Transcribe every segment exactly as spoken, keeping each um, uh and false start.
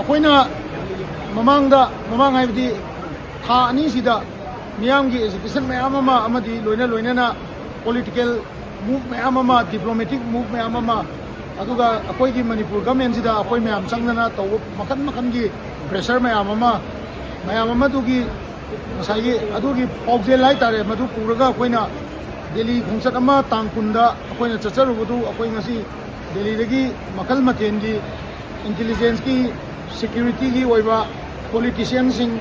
ꯑꯩꯈꯣꯏꯅ ꯃꯃꯥꯡꯗ, ꯃꯃꯥꯡ ꯍꯥꯏꯕꯗꯤ ꯊꯥ ꯑꯅꯤꯁꯤꯗ ꯃꯤꯌꯥꯝꯒꯤ ꯑꯦꯖꯤꯇꯦꯁꯟ ꯃꯌꯥꯝ ꯑꯃ ꯑꯃꯗꯤ ꯂꯣꯏꯅ ꯂꯣꯏꯅꯅ ꯄꯣꯂꯤꯇꯤꯀꯦꯜ ꯃꯨꯚ ꯃꯌꯥꯝ ꯑꯃ, ꯗꯤꯄ꯭ꯂꯣꯃꯦꯇꯤꯛ ꯃꯨꯚ ꯃꯌꯥꯝ ꯑꯃ, ꯑꯗꯨꯒ ꯑꯩꯈꯣꯏꯒꯤ ꯃꯅꯤꯄꯨꯔ ꯒꯃꯦꯟꯁꯤꯗ ꯑꯩꯈꯣꯏ ꯃꯌꯥꯝ ꯆꯪꯗꯅ ꯇꯧꯕ ꯃꯈꯜ ꯃꯈꯜꯒꯤ ꯄ꯭ꯔꯦꯁꯔ ꯃꯌꯥꯝ ꯑꯃ, ꯃꯌꯥꯝ ꯑꯃꯗꯨꯒꯤ ꯉꯁꯥꯏꯒꯤ ꯑꯗꯨꯒꯤ ꯄꯥꯎꯖꯦꯜ ꯍꯥꯏꯇꯥꯔꯦ, ꯃꯗꯨ ꯄꯨꯔꯒ ꯑꯩꯈꯣꯏꯅ ꯗꯦꯜꯂꯤ ꯈꯣꯡꯆꯠ ꯑꯃ ꯇꯥꯡ ꯀꯨꯟꯗ ꯑꯩꯈꯣꯏꯅ ꯆꯠꯆꯔꯨꯕꯗꯨ, ꯑꯩꯈꯣꯏ ꯉꯁꯤ ꯗꯦꯜꯂꯤꯗꯒꯤ ꯃꯈꯜ ꯃꯊꯦꯜꯒꯤ ꯏꯟꯇꯦꯂꯤꯖꯦꯟꯁꯀꯤ, ꯁꯦꯀ꯭ꯌꯨꯔꯤꯇꯤꯒꯤ ꯑꯣꯏꯕ ꯄꯣꯂꯤꯇꯤꯁꯤꯌꯟꯁꯤꯡ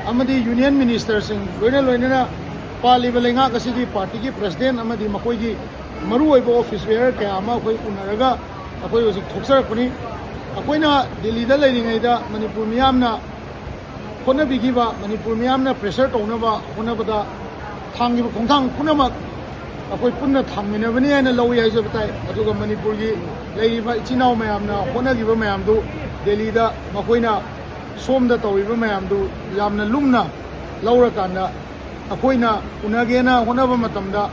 ꯑꯃꯗꯤ ꯌꯨꯅꯤꯌꯟ ꯃꯤꯅꯤꯁꯇꯔꯁꯤꯡ, ꯂꯣꯏꯅ ꯂꯣꯏꯅꯅ ꯄꯥꯜꯂꯤꯕ ꯂꯩꯉꯥꯛ ꯑꯁꯤꯒꯤ ꯄꯥꯔꯇꯤꯒꯤ ꯄ꯭ꯔꯁꯤꯗꯦꯟ ꯑꯃꯗꯤ ꯃꯈꯣꯏꯒꯤ ꯃꯔꯨꯑꯣꯏꯕ ꯑꯣꯐꯤꯁ ꯕꯦꯌꯔ ꯀꯌꯥ ꯑꯃ ꯑꯩꯈꯣꯏ ꯎꯅꯔꯒ ꯑꯩꯈꯣꯏ ꯍꯧꯖꯤꯛ ꯊꯣꯛꯆꯔꯛꯄꯅꯤ꯫ ꯑꯩꯈꯣꯏꯅ ꯗꯦꯜꯂꯤꯗ ꯂꯩꯔꯤꯉꯩꯗ ꯃꯅꯤꯄꯨꯔ ꯃꯤꯌꯥꯝꯅ ꯍꯣꯠꯅꯕꯤꯈꯤꯕ, ꯃꯅꯤꯄꯨꯔ ꯃꯤꯌꯥꯝꯅ ꯄ꯭ꯔꯦꯁꯔ ꯇꯧꯅꯕ ꯍꯣꯠꯅꯕꯗ ꯊꯥꯡꯈꯤꯕ ꯈꯣꯡꯊꯥꯡ ꯄꯨꯝꯅꯃꯛ ꯑꯩꯈꯣꯏ ꯄꯨꯟꯅ ꯊꯥꯡꯃꯤꯟꯅꯕꯅꯤ ꯍꯥꯏꯅ ꯂꯧꯏ ꯍꯥꯏꯖꯕ ꯇꯥꯏ꯫ ꯑꯗꯨꯒ ꯃꯅꯤꯄꯨꯔꯒꯤ ꯂꯩꯔꯤꯕ ꯏꯆꯤꯟ ꯏꯅꯥꯎ ꯃꯌꯥꯝꯅ ꯍꯣꯠꯅꯈꯤꯕ ꯃꯌꯥꯝꯗꯨ ꯗꯦꯜꯂꯤꯗ ꯃꯈꯣꯏꯅ ꯁꯣꯝꯗ ꯇꯧꯔꯤꯕ ꯃꯌꯥꯝꯗꯨ ꯌꯥꯝꯅ ꯂꯨꯝꯅ ꯂꯧꯔꯀꯥꯟꯗ ꯑꯩꯈꯣꯏꯅ ꯎꯅꯒꯦꯅ ꯍꯣꯠꯅꯕ ꯃꯇꯝꯗ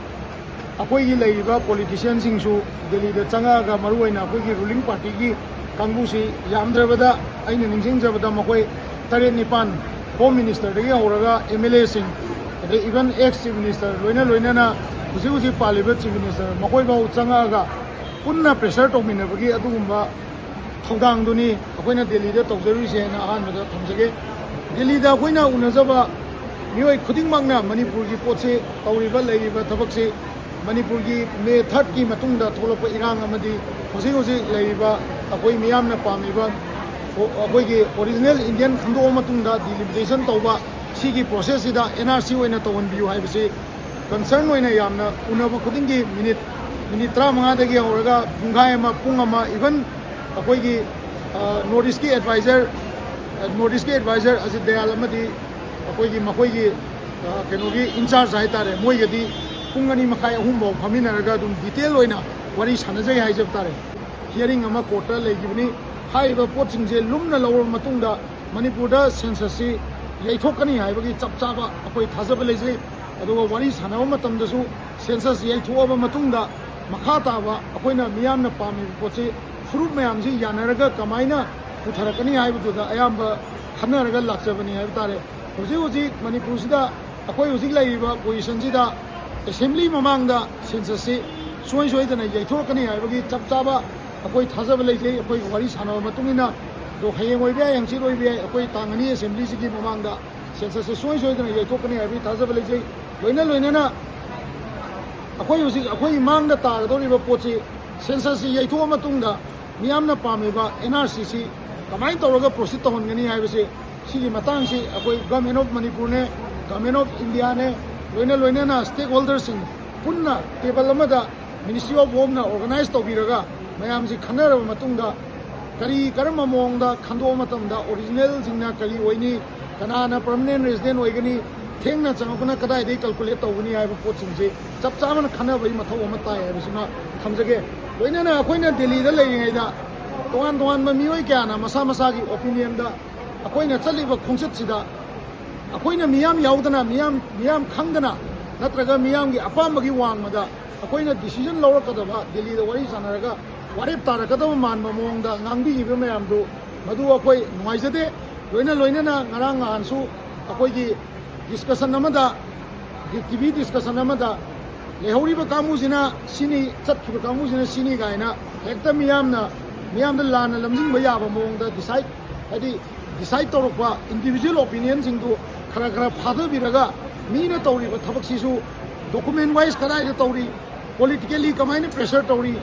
ꯑꯩꯈꯣꯏꯒꯤ ꯂꯩꯔꯤꯕ ꯄꯣꯂꯤꯇꯤꯁꯤꯌꯟꯁꯤꯡꯁꯨ ꯗꯦꯜꯂꯤꯗ ꯆꯪꯉꯛꯑꯒ, ꯃꯔꯨꯑꯣꯏꯅ ꯑꯩꯈꯣꯏꯒꯤ ꯔꯨꯂꯤꯡ ꯄꯥꯔꯇꯤꯒꯤ ꯀꯥꯡꯕꯨꯁꯤ ꯌꯥꯝꯗ꯭ꯔꯕꯗ ꯑꯩꯅ ꯅꯤꯡꯁꯤꯡꯖꯕꯗ ꯃꯈꯣꯏ ꯇꯔꯦꯠ ꯅꯤꯄꯥꯟ, ꯍꯣꯝ ꯃꯤꯅꯤꯁꯇꯔꯗꯒꯤ ꯍꯧꯔꯒ ꯑꯦꯝ ꯑꯦꯜ ꯑꯦꯁꯤꯡ, ꯑꯗꯩ ꯏꯚꯟ ꯑꯦꯛꯁ ꯆꯤꯐ ꯃꯤꯅꯤꯁꯇꯔ, ꯂꯣꯏꯅ ꯂꯣꯏꯅꯅ ꯍꯧꯖꯤꯛ ꯍꯧꯖꯤꯛ ꯄꯥꯜꯂꯤꯕ ꯆꯤꯐ ꯃꯤꯅꯤꯁꯇꯔ, ꯃꯈꯣꯏꯐꯥꯎ ꯆꯪꯉꯛꯑꯒ ꯄꯨꯟꯅ ꯄ꯭ꯔꯦꯁꯔ ꯇꯧꯃꯤꯟꯅꯕꯒꯤ ꯑꯗꯨꯒꯨꯝꯕ ꯊꯧꯗꯥꯡꯗꯨꯅꯤ ꯑꯩꯈꯣꯏꯅ ꯗꯦꯜꯂꯤꯗ ꯇꯧꯖꯔꯨꯏꯁꯦꯅ ꯑꯍꯥꯟꯕꯗ ꯊꯝꯖꯒꯦ꯫ ꯗꯦꯜꯂꯤꯗ ꯑꯩꯈꯣꯏꯅ ꯎꯅꯖꯕ ꯃꯤꯑꯣꯏ ꯈꯨꯗꯤꯡꯃꯛꯅ ꯃꯅꯤꯄꯨꯔꯒꯤ ꯄꯣꯠꯁꯤ, ꯇꯧꯔꯤꯕ ꯂꯩꯔꯤꯕ ꯊꯕꯛꯁꯤ, ꯃꯅꯤꯄꯨꯔꯒꯤ ꯃꯦ ꯊꯥꯔꯠꯀꯤ ꯃꯇꯨꯡꯗ ꯊꯣꯛꯂꯛꯄ ꯏꯔꯥꯡ ꯑꯃꯗꯤ ꯍꯧꯖꯤꯛ ꯍꯧꯖꯤꯛ ꯂꯩꯔꯤꯕ ꯑꯩꯈꯣꯏ ꯃꯤꯌꯥꯝꯅ ꯄꯥꯝꯃꯤꯕ ꯑꯣ-, ꯑꯩꯈꯣꯏꯒꯤ ꯑꯣꯔꯤꯖꯤꯅꯦꯜ ꯏꯟꯗꯤꯌꯟ ꯈꯟꯗꯣꯛꯑ ꯃꯇꯨꯡꯗ ꯗꯤꯂꯤꯃꯤꯇꯦꯁꯟ ꯇꯧꯕ ꯁꯤꯒꯤ ꯄ꯭ꯔꯣꯁꯦꯁꯁꯤꯗ ꯑꯦꯟ ꯑꯥꯔ ꯁꯤ ꯑꯣꯏꯅ ꯇꯧꯍꯟꯕꯤꯌꯨ ꯍꯥꯏꯕꯁꯤ ꯀꯟꯁꯔꯟ ꯑꯣꯏꯅ ꯌꯥꯝꯅ ꯎꯅꯕ ꯈꯨꯗꯤꯡꯒꯤ ꯃꯤꯅꯤꯠ, ꯃꯤꯅꯤꯠ ꯇꯔꯥꯃꯉꯥꯗꯒꯤ ꯍꯧꯔꯒ ꯄꯨꯡꯈꯥꯏ ꯑꯃ, ꯄꯨꯡ ꯑꯃ, ꯏꯚꯟ ꯑꯩꯈꯣꯏꯒꯤ, ꯑ, ꯅꯣꯔꯠ ꯏꯁꯀꯤ ꯑꯦꯗꯚꯥꯏꯖꯔ, ꯑ, ꯅꯣꯔꯠ ꯏꯁꯀꯤ ꯑꯦꯗꯚꯥꯏꯖꯔ ꯑꯖꯤꯠ ꯗꯌꯥꯜ ꯑꯃꯗꯤ ꯑꯩꯈꯣꯏꯒꯤ, ꯃꯈꯣꯏꯒꯤ, ꯑ, ꯀꯩꯅꯣꯒꯤ ꯏꯟꯆꯥꯔꯖ ꯍꯥꯏꯇꯥꯔꯦ, ꯃꯣꯏꯒꯗꯤ ꯄꯨꯡ ꯑꯅꯤ ꯃꯈꯥꯏ, ꯑꯍꯨꯝ ꯐꯥꯎ ꯐꯝꯃꯤꯟꯅꯔꯒ ꯑꯗꯨꯝ ꯗꯤꯇꯦꯜ ꯑꯣꯏꯅ ꯋꯥꯔꯤ ꯁꯥꯟꯅꯖꯩ ꯍꯥꯏꯖꯕ ꯇꯥꯔꯦ꯫ ꯍꯤꯌꯔꯤꯡ ꯑꯃ ꯀꯣꯔꯠꯇ ꯂꯩꯈꯤꯕꯅꯤ꯫ ꯍꯥꯏꯔꯤꯕ ꯄꯣꯠꯁꯤꯡꯁꯦ ꯂꯨꯝꯅ ꯂꯧꯔꯕ ꯃꯇꯨꯡꯗ ꯃꯅꯤꯄꯨꯔꯗ ꯁꯦꯟꯁꯁꯁꯤ ꯌꯩꯊꯣꯛꯀꯅꯤ ꯍꯥꯏꯕꯒꯤ ꯆꯞ ꯆꯥꯕ ꯑꯩꯈꯣꯏ ꯊꯥꯖꯕ ꯂꯩꯖꯩ꯫ ꯑꯗꯨꯒ ꯋꯥꯔꯤ ꯁꯥꯟꯅꯕ ꯃꯇꯝꯗꯁꯨ ꯁꯦꯟꯁꯁ ꯌꯩꯊꯣꯛꯑꯕ ꯃꯇꯨꯡꯗ ꯃꯈꯥ ꯇꯥꯕ ꯑꯩꯈꯣꯏꯅ ꯃꯤꯌꯥꯝꯅ ꯄꯥꯝꯃꯤꯕ ꯄꯣꯠꯁꯤ ꯐꯨꯔꯨꯞ ꯃꯌꯥꯝꯁꯤ ꯌꯥꯅꯔꯒ ꯀꯃꯥꯏꯅ ꯄꯨꯊꯔꯛꯀꯅꯤ ꯍꯥꯏꯕꯗꯨꯗ ꯑꯌꯥꯝꯕ ꯈꯟꯅꯔꯒ ꯂꯥꯛꯆꯕꯅꯤ ꯍꯥꯏꯕ ꯇꯥꯔꯦ꯫ ꯍꯧꯖꯤꯛ ꯍꯧꯖꯤꯛ ꯃꯅꯤꯄꯨꯔꯁꯤꯗ ꯑꯩꯈꯣꯏ ꯍꯧꯖꯤꯛ ꯂꯩꯔꯤꯕ ꯄꯣꯖꯤꯁꯟꯁꯤꯗ ꯑꯦꯁꯦꯝꯕ꯭ꯂꯤ ꯃꯃꯥꯡꯗ ꯁꯦꯟꯁꯁꯁꯤ ꯁꯨꯡꯁꯣꯏ ꯁꯣꯏꯗꯅ ꯌꯩꯊꯣꯔꯛꯀꯅꯤ ꯍꯥꯏꯕꯒꯤ ꯆꯞ ꯆꯥꯕ ꯑꯩꯈꯣꯏ ꯊꯥꯖꯕ ꯂꯩꯖꯩ꯫ ꯑꯩꯈꯣꯏ ꯋꯥꯔꯤ ꯁꯥꯟꯅꯕ ꯃꯇꯨꯡ ꯏꯟꯅ ꯑꯗꯣ ꯍꯌꯦꯡ ꯑꯣꯏꯕ ꯌꯥꯏ, ꯍꯪꯆꯤꯠ ꯑꯣꯏꯕ ꯌꯥꯏ, ꯑꯩꯈꯣꯏ ꯇꯥꯡ ꯑꯅꯤ ꯑꯦꯁꯦꯝꯕ꯭ꯂꯤꯁꯤꯒꯤ ꯃꯃꯥꯡꯗ ꯁꯦꯟꯁꯁꯁꯤ ꯁꯨꯡꯁꯣꯏ ꯁꯣꯏꯗꯅ ꯌꯩꯊꯣꯛꯀꯅꯤ ꯍꯥꯏꯕꯒꯤ ꯊꯥꯖꯕ ꯂꯩꯖꯩ꯫ ꯂꯣꯏꯅ ꯂꯣꯏꯅꯅ ꯑꯩꯈꯣꯏ ꯍꯧꯖꯤꯛ ꯑꯩꯈꯣꯏꯒꯤ ꯃꯥꯡꯗ ꯇꯥꯒꯗꯧꯔꯤꯕ ꯄꯣꯠꯁꯤ ꯁꯦꯟꯁꯁꯁꯤ ꯌꯩꯊꯣꯛꯑ ꯃꯇꯨꯡꯗ ꯃꯤꯌꯥꯝꯅ ꯄꯥꯝꯃꯤꯕ ꯑꯦꯟ ꯑꯥꯔ ꯁꯤꯁꯤ ꯀꯃꯥꯏꯅ ꯇꯧꯔꯒ ꯄ꯭ꯔꯣꯁꯤꯠ ꯇꯧꯍꯟꯒꯅꯤ ꯍꯥꯏꯕꯁꯤ ꯁꯤꯒꯤ ꯃꯇꯥꯡꯁꯤ ꯑꯩꯈꯣꯏ ꯒꯚꯔꯟꯃꯦꯟ ꯑꯣꯐ ꯃꯅꯤꯄꯨꯔꯅꯦ, ꯒꯚꯔꯟꯃꯦꯟ ꯑꯣꯐ ꯏꯟꯗꯤꯌꯥꯅꯦ, ꯂꯣꯏꯅ ꯂꯣꯏꯅꯅ ꯁ꯭ꯇꯦꯛ ꯍꯣꯜꯗꯔꯁꯤꯡ ꯄꯨꯟꯅ ꯇꯦꯕꯜ ꯑꯃꯗ ꯃꯤꯅꯤꯁꯇ꯭ꯔꯤ ꯑꯣꯐ ꯍꯣꯝꯅ ꯑꯣꯔꯒꯅꯥꯏꯖ ꯇꯧꯕꯤꯔꯒ ꯃꯌꯥꯝꯁꯤ ꯈꯟꯅꯔꯕ ꯃꯇꯨꯡꯗ ꯀꯔꯤ ꯀꯔꯝꯕ ꯃꯑꯣꯡꯗ ꯈꯟꯗꯣꯛꯑ ꯃꯇꯝꯗ ꯑꯣꯔꯤꯖꯤꯅꯦꯜꯁꯤꯡꯅ ꯀꯔꯤ ꯑꯣꯏꯅꯤ, ꯀꯅꯥꯅ ꯄꯔꯃꯅꯦꯟ ꯔꯦꯁꯤꯗꯦꯟ ꯑꯣꯏꯒꯅꯤ, ꯊꯦꯡꯅ ꯆꯪꯉꯛꯄꯅ ꯀꯗꯥꯏꯗꯒꯤ ꯀꯜꯀꯨꯂꯦꯠ ꯇꯧꯒꯅꯤ ꯍꯥꯏꯕ ꯄꯣꯠꯁꯤꯡꯁꯤ ꯆꯞ ꯆꯥꯕꯅ ꯈꯟꯅꯕꯒꯤ ꯃꯊꯧ ꯑꯃ ꯇꯥꯏ ꯍꯥꯏꯕꯁꯤꯃ ꯊꯝꯖꯒꯦ꯫ ꯂꯣꯏꯅꯅ ꯑꯩꯈꯣꯏꯅ ꯗꯦꯜꯂꯤꯗ ꯂꯩꯔꯤꯉꯩꯗ ꯇꯣꯉꯥꯟ ꯇꯣꯉꯥꯟꯕ ꯃꯤꯑꯣꯏ ꯀꯌꯥꯅ ꯃꯁꯥ ꯃꯁꯥꯒꯤ ꯑꯣꯄꯤꯅꯤꯌꯟꯗ ꯑꯩꯈꯣꯏꯅ ꯆꯠꯂꯤꯕ ꯈꯣꯡꯆꯠꯁꯤꯗ ꯑꯩꯈꯣꯏꯅ ꯃꯤꯌꯥꯝ ꯌꯥꯎꯗꯅ, ꯃꯤꯌꯥꯝ, ꯃꯤꯌꯥꯝ ꯈꯪꯗꯅ, ꯅꯠꯇ꯭ꯔꯒ ꯃꯤꯌꯥꯝꯒꯤ ꯑꯄꯥꯝꯕꯒꯤ ꯋꯥꯡꯃꯗ ꯑꯩꯈꯣꯏꯅ ꯗꯤꯁꯤꯖꯟ ꯂꯧꯔꯛꯀꯗꯕ, ꯗꯦꯜꯂꯤꯗ ꯋꯥꯔꯤ ꯁꯥꯟꯅꯔꯒ ꯋꯥꯔꯦꯞ ꯇꯥꯔꯛꯀꯗꯕ ꯃꯥꯟꯕ ꯃꯑꯣꯡꯗ ꯉꯥꯡꯕꯤꯈꯤꯕ ꯃꯌꯥꯝꯗꯨ, ꯃꯗꯨ ꯑꯩꯈꯣꯏ ꯅꯨꯡꯉꯥꯏꯖꯗꯦ꯫ ꯂꯣꯏꯅ ꯂꯣꯏꯅꯅ ꯉꯔꯥꯡ ꯅꯍꯥꯟꯁꯨ ꯑꯩꯈꯣꯏꯒꯤ ꯗꯤꯁꯀꯁꯟ ꯑꯃꯗ, ꯇꯤ ꯚꯤ ꯗꯤꯁꯀꯁꯟ ꯑꯃꯗ ꯂꯩꯍꯧꯔꯤꯕ ꯀꯥꯡꯕꯨꯁꯤꯅ ꯁꯤꯅꯤ, ꯆꯠꯈꯤꯕ ꯀꯥꯡꯕꯨꯁꯤꯅ ꯁꯤꯅꯤ ꯀꯥꯏꯅ ꯍꯦꯛꯇ ꯃꯤꯌꯥꯝꯅ, ꯃꯤꯌꯥꯝꯗ ꯂꯥꯟꯅ ꯂꯝꯖꯤꯡꯕ ꯌꯥꯕ ꯃꯑꯣꯡꯗ ꯗꯤꯁꯥꯏꯠ, ꯍꯥꯏꯗꯤ ꯗꯤꯁꯥꯏꯠ ꯇꯧꯔꯛꯄ ꯏꯟꯗꯤꯕꯤꯖꯨꯋꯦꯜ ꯑꯣꯄꯤꯅꯤꯌꯟꯁꯤꯡꯗꯨ ꯈꯔ ꯈꯔ ꯐꯥꯊꯕꯤꯔꯒ ꯃꯤꯅ ꯇꯧꯔꯤꯕ ꯊꯕꯛꯁꯤꯁꯨ ꯗꯣꯀꯨꯃꯦꯟ ꯋꯥꯏꯁ ꯀꯗꯥꯏꯗ ꯇꯧꯔꯤ, ꯄꯣꯂꯤꯇꯤꯀꯦꯜꯂꯤ ꯀꯃꯥꯏꯅ ꯄ꯭ꯔꯦꯁꯔ ꯇꯧꯔꯤ,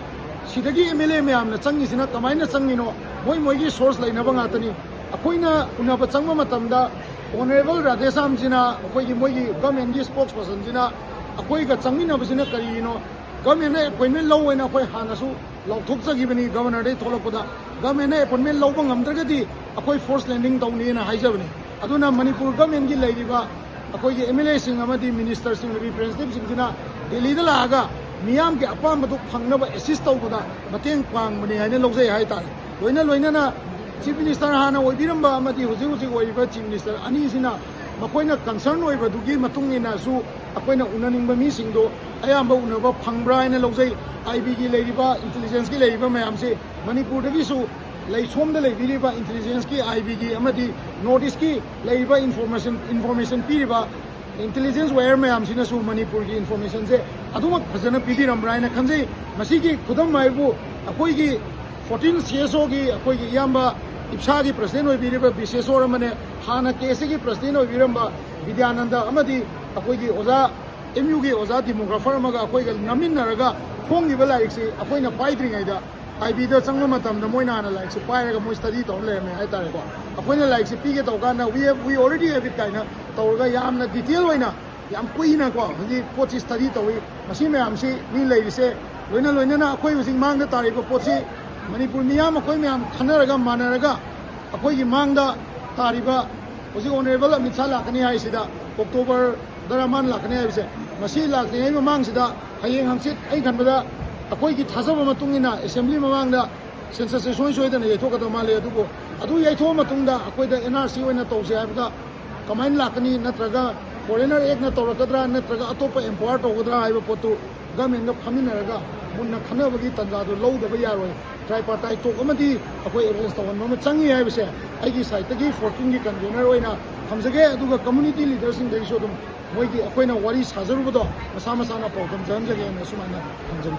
ꯁꯤꯗꯒꯤ ꯑꯦꯝ ꯑꯦꯜ ꯑꯦ ꯃꯌꯥꯝꯅ ꯆꯪꯉꯤꯁꯤꯅ ꯀꯃꯥꯏꯅ ꯆꯪꯉꯤꯅꯣ, ꯃꯣꯏ ꯃꯣꯏꯒꯤ ꯁꯣꯔꯁ ꯂꯩꯅꯕ ꯉꯥꯛꯇꯅꯤ꯫ ꯑꯩꯈꯣꯏꯅ ꯎꯅꯕ ꯆꯪꯕ ꯃꯇꯝꯗ ꯑꯣꯅꯔꯦꯕꯜ ꯔꯥꯙꯦꯁ꯭ꯌꯥꯝꯁꯤꯅ ꯑꯩꯈꯣꯏꯒꯤ ꯃꯣꯏꯒꯤ ꯒꯚꯔꯟꯃꯦꯟꯒꯤ ꯁ꯭ꯄꯣꯛꯁ ꯄꯔꯁꯟꯁꯤꯅ ꯑꯩꯈꯣꯏꯒ ꯆꯪꯃꯤꯟꯅꯕꯁꯤꯅ ꯀꯔꯤꯒꯤꯅꯣ? ꯒꯚꯔꯟꯃꯦꯟꯅ ꯑꯦꯄꯣꯏꯟꯃꯦꯟ ꯂꯧ ꯍꯥꯏꯅ ꯑꯩꯈꯣꯏ ꯍꯥꯟꯅꯁꯨ ꯂꯥꯎꯊꯣꯛꯆꯈꯤꯕꯅꯤ꯫ ꯒꯚꯔꯅꯔꯗꯒꯤ ꯊꯣꯛꯂꯛꯄꯗ ꯒꯚꯔꯟꯃꯦꯟꯅ ꯑꯦꯄꯣꯏꯟꯃꯦꯟ ꯂꯧꯕ ꯉꯝꯗ꯭ꯔꯒꯗꯤ ꯑꯩꯈꯣꯏ ꯐꯣꯔꯁ ꯂꯦꯟꯗꯤꯡ ꯇꯧꯅꯤꯅ ꯍꯥꯏꯖꯕꯅꯤ꯫ ꯑꯗꯨꯅ ꯃꯅꯤꯄꯨꯔ ꯒꯚꯔꯟꯃꯦꯟꯒꯤ ꯂꯩꯔꯤꯕ ꯑꯩꯈꯣꯏꯒꯤ ꯑꯦꯝ ꯑꯦꯜ ꯑꯦꯁꯤꯡ ꯑꯃꯗꯤ ꯃꯤꯅꯤꯁꯇꯔꯁꯤꯡ, ꯔꯤꯄ꯭ꯔꯦꯖꯦꯟꯇꯦꯇꯤꯚꯁꯤꯡꯁꯤꯅ ꯗꯦꯜꯂꯤꯗ ꯂꯥꯛꯑꯒ ꯃꯤꯌꯥꯝꯒꯤ ꯑꯄꯥꯝꯕꯗꯨ ꯐꯪꯅꯕ ꯑꯦꯁꯤꯁ ꯇꯧꯕꯗ ꯃꯇꯦꯡ ꯄꯥꯡꯕꯅꯤ ꯍꯥꯏꯅ ꯂꯧꯖꯩ ꯍꯥꯏꯇꯥꯔꯦ꯫ ꯂꯣꯏꯅ ꯂꯣꯏꯅꯅ ꯆꯤꯐ ꯃꯤꯅꯤꯁꯇꯔ ꯍꯥꯟꯅ ꯑꯣꯏꯕꯤꯔꯝꯕ ꯑꯃꯗꯤ ꯍꯧꯖꯤꯛ ꯍꯧꯖꯤꯛ ꯑꯣꯏꯔꯤꯕ ꯆꯤꯐ ꯃꯤꯅꯤꯁꯇꯔ ꯑꯅꯤꯁꯤꯅ ꯃꯈꯣꯏꯅ ꯀꯟꯁꯔꯟ ꯑꯣꯏꯕꯗꯨꯒꯤ ꯃꯇꯨꯡ ꯏꯟꯅꯁꯨ ꯑꯩꯈꯣꯏꯅ ꯎꯅꯅꯤꯡꯕ ꯃꯤꯁꯤꯡꯗꯣ ꯑꯌꯥꯝꯕ ꯎꯅꯕ ꯐꯪꯕ꯭ꯔꯥ ꯍꯥꯏꯅ ꯂꯧꯖꯩ꯫ ꯑꯥꯏ ꯕꯤꯒꯤ ꯂꯩꯔꯤꯕ, ꯏꯟꯇꯦꯂꯤꯖꯦꯟꯁꯀꯤ ꯂꯩꯔꯤꯕ ꯃꯌꯥꯝꯁꯦ ꯃꯅꯤꯄꯨꯔꯗꯒꯤꯁꯨ ꯂꯩ ꯁꯣꯝꯗ ꯂꯩꯕꯤꯔꯤꯕ intelligence ꯀꯤ, ꯑꯥꯏ ꯕꯤ ꯒꯤ ꯑꯃꯗꯤ North East ꯀꯤ ꯂꯩꯔꯤꯕ information information ꯄꯤꯔꯤꯕ intelligence wire ꯃꯌꯥꯝꯁꯤꯅꯁꯨ ꯃꯅꯤꯄꯨꯔꯒꯤ information ꯁꯦ ꯑꯗꯨꯃꯛ ꯐꯖꯅ ꯄꯤꯕꯤꯔꯝꯕ꯭ꯔꯥ ꯍꯥꯏꯅ ꯈꯟꯖꯩ꯫ ꯃꯁꯤꯒꯤ ꯈꯨꯗꯝ ꯍꯥꯏꯕꯨ ꯑꯩꯈꯣꯏꯒꯤ fourteen C S O ꯒꯤ ꯑꯩꯈꯣꯏꯒꯤ ꯏꯌꯥꯝꯕ ꯏꯞꯁꯥꯒꯤ president ꯑꯣꯏꯕꯤꯔꯤꯕ ꯕꯤꯁꯦꯁꯣꯔ ꯑꯃꯅꯦ, ꯍꯥꯟꯅ K S A ꯒꯤ president ꯑꯣꯏꯕꯤꯔꯝꯕ ꯕꯤꯗ꯭ꯌꯥꯅꯟꯗ ꯑꯃꯗꯤ ꯑꯩꯈꯣꯏꯒꯤ ꯑꯣꯖꯥ M U ꯒꯤ ꯑꯣꯖꯥ demographer ꯑꯃꯒ ꯑꯩꯈꯣꯏꯒ ꯅꯝꯃꯤꯟꯅꯔꯒ ꯐꯣꯡꯈꯤꯕ ꯂꯥꯏꯔꯤꯛꯁꯤ ꯑꯩꯈꯣꯏꯅ ꯄꯥꯏꯗ꯭ꯔꯤꯉꯩꯗ, I B ꯗ ꯆꯪꯕ ꯃꯇꯝꯗ ꯃꯣꯏꯅ ꯍꯥꯟꯅ ꯂꯥꯏꯔꯤꯛꯁꯦ ꯄꯥꯏꯔꯒ ꯃꯣꯏ study ꯇꯧꯔ ꯂꯩꯔꯝꯃꯦ ꯍꯥꯏꯇꯥꯔꯦꯀꯣ꯫ ꯑꯩꯈꯣꯏꯅ ꯂꯥꯏꯔꯤꯛꯁꯦ ꯄꯤꯒꯦ ꯇꯧꯀꯥꯟꯗ we have, we already have it ꯀꯥꯏꯅ ꯇꯧꯔꯒ ꯌꯥꯝꯅ detail ꯑꯣꯏꯅ ꯌꯥꯝ ꯀꯨꯏꯅꯀꯣ ꯍꯧꯖꯤꯛ ꯄꯣꯠꯁꯤ study ꯇꯧꯏ꯫ ꯃꯁꯤ ꯃꯌꯥꯝꯁꯤ ꯃꯤ ꯂꯩꯔꯤꯁꯦ ꯂꯣꯏꯅ ꯂꯣꯏꯅꯅ ꯑꯩꯈꯣꯏ ꯍꯧꯖꯤꯛ ꯃꯥꯡꯗ ꯇꯥꯔꯤꯕ ꯄꯣꯠꯁꯤ ꯃꯅꯤꯄꯨꯔ ꯃꯤꯌꯥꯝ ꯑꯩꯈꯣꯏ ꯃꯌꯥꯝ ꯈꯟꯅꯔꯒ ꯃꯥꯟꯅꯔꯒ ꯑꯩꯈꯣꯏꯒꯤ ꯃꯥꯡꯗ ꯇꯥꯔꯤꯕ ꯍꯧꯖꯤꯛ Honourable ꯑꯃꯤꯠ ꯁꯥꯍ ꯂꯥꯛꯀꯅꯤ ꯍꯥꯏꯁꯤꯗ, October ꯗꯔ ꯃꯥꯅ ꯂꯥꯛꯀꯅꯤ ꯍꯥꯏꯕꯁꯦ, ꯃꯁꯤ ꯂꯥꯛꯇ꯭ꯔꯤꯉꯩ ꯃꯃꯥꯡꯁꯤꯗ ꯍꯌꯦꯡ ꯍꯪꯆꯤꯠ ꯑꯩ ꯈꯟꯕꯗ ꯑꯩꯈꯣꯏꯒꯤ ꯊꯥꯖꯕ ꯃꯇꯨꯡ ꯏꯟꯅ assembly ꯃꯃꯥꯡꯗ census ꯁꯦ ꯁꯨꯡꯁꯣꯏ ꯁꯣꯏꯗꯅ ꯌꯩꯊꯣꯛꯀꯗꯕ ꯃꯥꯜꯂꯦ꯫ ꯑꯗꯨꯕꯨ ꯑꯗꯨ ꯌꯩꯊꯣꯛꯑ ꯃꯇꯨꯡꯗ ꯑꯩꯈꯣꯏꯗ N R C ꯑꯣꯏꯅ ꯇꯧꯁꯦ ꯍꯥꯏꯕꯗ ꯀꯃꯥꯏꯅ ꯂꯥꯛꯀꯅꯤ, ꯅꯠꯇ꯭ꯔꯒ Foreigner Act ꯅ ꯇꯧꯔꯛꯀꯗ꯭ꯔꯥ, ꯅꯠꯇ꯭ꯔꯒ ꯑꯇꯣꯞꯄ empower ꯇꯧꯒꯗ꯭ꯔꯥ ꯍꯥꯏꯕ ꯄꯣꯠꯇꯨ government ꯀ ꯐꯝꯃꯤꯟꯅꯔꯒ ꯃꯨꯟꯅ ꯈꯟꯅꯕꯒꯤ ꯇꯥꯟꯖꯥꯗꯨ ꯂꯧꯗꯕ ꯌꯥꯔꯣꯏ꯫ Tripartite talk ꯑꯃꯗꯤ ꯑꯩꯈꯣꯏ arrange ꯇꯧꯍꯟꯕ ꯑꯃ ꯆꯪꯉꯤ ꯍꯥꯏꯕꯁꯦ ꯑꯩꯒꯤ side ꯇꯒꯤ fourteen ꯒꯤ convener ꯑꯣꯏꯅ ꯊꯝꯖꯒꯦ꯫ ꯑꯗꯨꯒ community leader ꯁꯤꯡꯗꯒꯤꯁꯨ ꯑꯗꯨꯝ ꯃꯣꯏꯒꯤ ꯑꯩꯈꯣꯏꯅ ꯋꯥꯔꯤ ꯁꯥꯖꯔꯨꯕꯗꯣ ꯃꯁꯥ ꯃꯁꯥꯅ ꯄꯥꯎꯗꯝ ꯆꯪꯍꯟꯖꯒꯦꯅ ꯁꯨꯃꯥꯏꯅ ꯊꯝꯖꯔꯤ꯫